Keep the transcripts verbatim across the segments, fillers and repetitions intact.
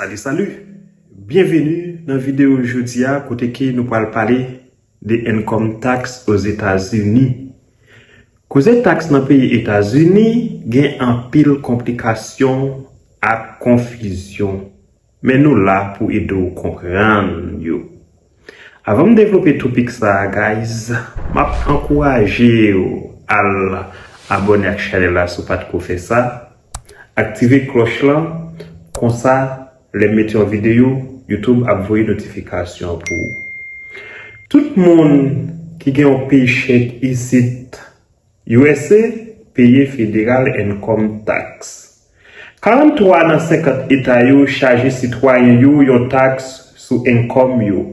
Salut, salut! Byenveni nan videyo jodi a kote ke nou pral pale de income tax Ozetazini. Koze taks nan peyi Etazini gen anpil konplikasyon ak konfizyon, men nou la pou ede w konprann yo. Avan m devlope topik sa a, guys, m ap ankouraje w al abòne ak chanèl la si w pa t ko fè sa. Aktive klòch lan, konsa lè m mete yon videyo, YouTube ap voye notifikasyon pou ou. Tout moun ki gen yon paycheck isit U S A peye federal income tax. Karant twa nan senkant eta yo chaje sitwayen yo yon taks sou income yo.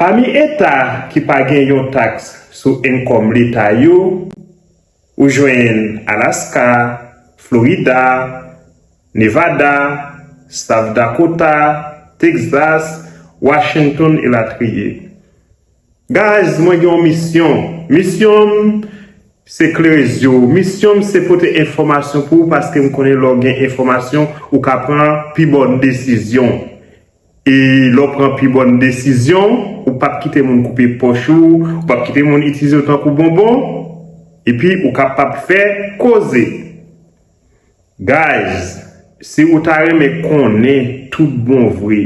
Pami eta ki pa gen yon taks sou income leta yo, ou jwenn Alaska, Florida, Nevada, South Dakota, Texas, Washington, elatriye. Guys, mwen gen yon misyon. Misyon m se klere zye w. Misyon m se pote enfòmasyon pou ou, paske m konnen lè w gen enfòmasyon, ou ka pran pi bòn desizyon. E lè w pran pi bòn desizyon, ou p ap kite moun koupe pòch ou, ou p ap kite moun itilize w tankou bonbon, epi ou kapab fè koze. Guys, si ou ta renmen konnen tout bon vre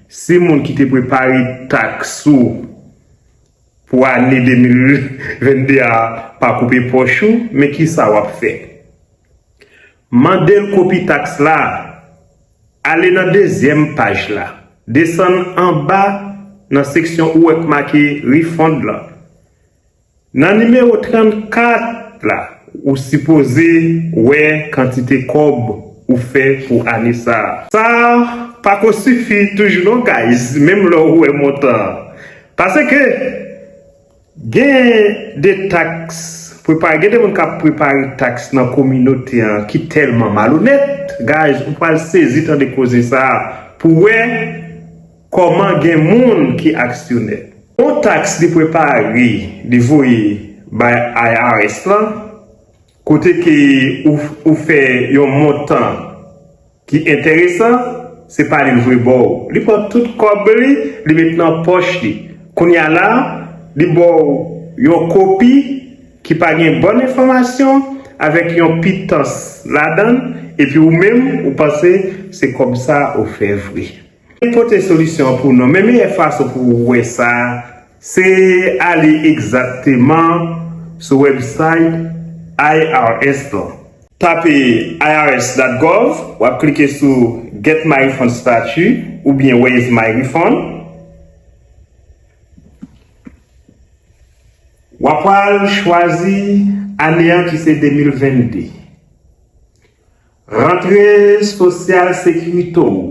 si moun ki te prepare taks ou pou ane de mil vennde a pa koupe pòch ou, men kisa w ap fè? Mande l kopi taks la. Ale nan dezyèm paj la. Desann anba nan seksyon ou wè k make refund lan. Nan nimewo trannkat la, ou sipoze wè kantite kòb ou fè pou ane sa a. Sa a pa ko sifi toujou non, guys, menm lè ou wè montan an. Paske gen de taks prepare, gen de moun k ap prepare taks nan kominote an ki tèlman malonèt, guys, ou pral sezi tande koze sa a pou wè kòman gen moun ki aksyonè. Yon taks li prepare, li voye bay I R S lan, kote ke ou, ou fè yon montan ki enteresan, se pa li l voye ba w. Li pran tout kòb li, li met nan pòch li. Kounye a la, li ba w yon kopi ki pa gen bòn enfòmasyon, avèk yon pitans ladan l, epi ou menm, ou panse se kòb sa ou fè vre. Pote solisyon pou nou. Men meyè fason pou ou wè sa, se ale egzakteman sou website I R S lan. Tape I R S dot gov, w ap klike sou Get My Refund Status oubyen Where is My Refund. W ap pral chwazi ane an ki se de mil vennde. Rantre Sosyal Sekirite w.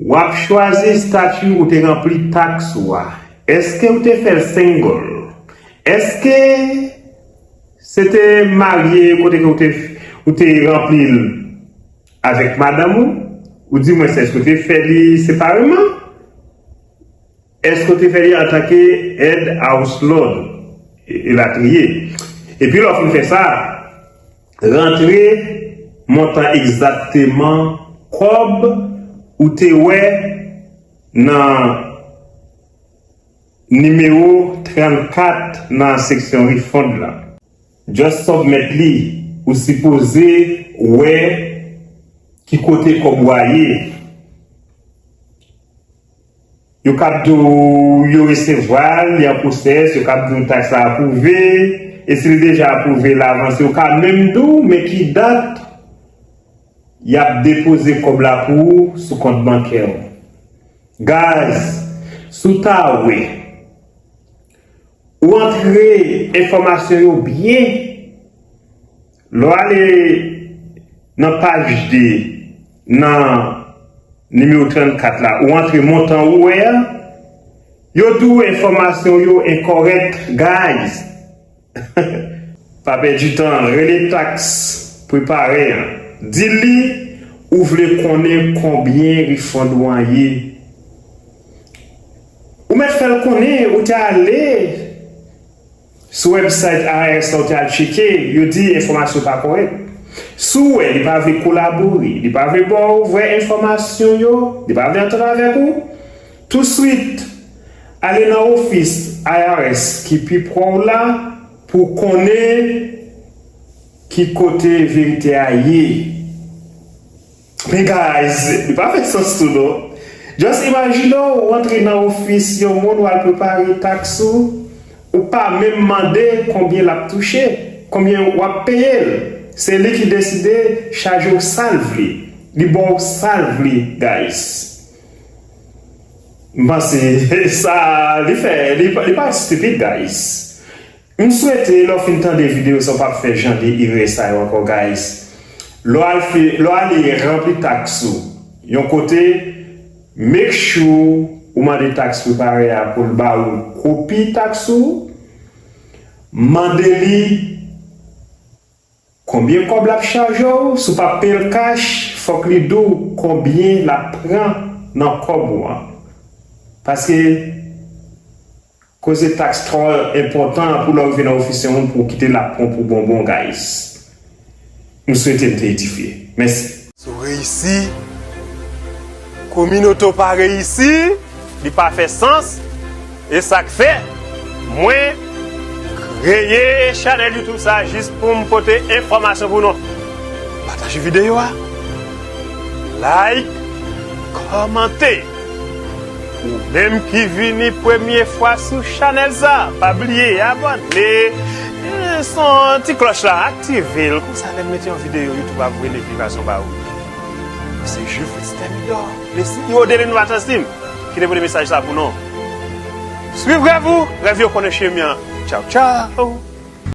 W ap chwazi estati ou te ranpli taks ou a. Èske ou te fè l single? Èske se te marye kote ke ou te, ou te ranpli l avèk madanm ou? Ou di mwen, èske ou te fè li separeman? Èske w te fè li antanke èd household, e, elatriye? Epi lè w fin fè sa, rantre montan egzakteman kòb ou te wè nan nimewo trannkat nan seksyon refund lan. Just submit li, ou sipoze wè ki kote kòb ou a ye. Yo kab di w yo resevwa l, li an pwosès, yo kab di w taks la apwouve, e si l deja apwouve, l avanse, yo ka menm di w men ki dat y ap depoze kòb la pou ou sou kont bankè w. Guys, si w ta wè, ou antre enfòmasyon yo byen. Lè w ale nan paj de, nan nimewo trannkat la, ou antre montan ou wè a, yo di w enfòmasyon yo enkòrèk, guys. Pa pèdi tan, rele taks prepare an. Di li ou vle konnen konbyen refund ou an ye. Ou mèt fè l konnen ou te ale sou website I R S la, ou te al tcheke, yo di enfòmasyon pa kòrèk. Si w wè li pa vle kolabore, li pa vle ba w vrè enfòmasyon yo, li pa vle antann avèk ou, touswit ale nan ofis I R S ki pi pre w la pou w konnen ki kote verite a ye. Men guys, li pa fè sans tou non. Just imajine w antre nan ofis yon moun w al prepare taks ou, ou pa menm mande konbyen l ap touche, konbyen w ap peye l. Se li ki deside chaje w sa l vle. Li ba w sa l vle, guys. M panse sa li fè, li, li pa stupid, guys. M swete lè w fin tande videyo sa, w p ap fè jan de erè sa yo ankò, guys. Lè w al fè, lè w ale ranpli taks ou yon kote, make sure ou mande taks prepare a pou l ba ou kopi taks ou. Mande li konbyen kòb l ap chaje w. Si w p ap peye l kach, fòk li di w konbyen l ap pran nan kòb ou an. Paske koze taks twò enpòtan pou lè w rive nan ofis yon moun pou w kite l ap pran pou bonbon, guys. M swete m te edifye. Mèsi. Si w reyisi, kominote w pa reyisi, li pa fè sans. E sa k fè mwen kreye chanèl YouTube sa jis pou m pote enfòmasyon pou nou. Pataje videyo a, like, kòmante. Ou menm ki vini premye fwa sou chanèl sa, pa bliye abòne. E, son ti klòch la, aktive l. Konsa lè m mete yon videyo, YouTube ap voye notifikasyon ba ou. Se Jufritz Thermidor, le CEO de l'Innovateur Team, ki te pote mesaj sa pou nou. Swiv rèv ou, rèv yo konnen chemen an. Tchaw, tchaw.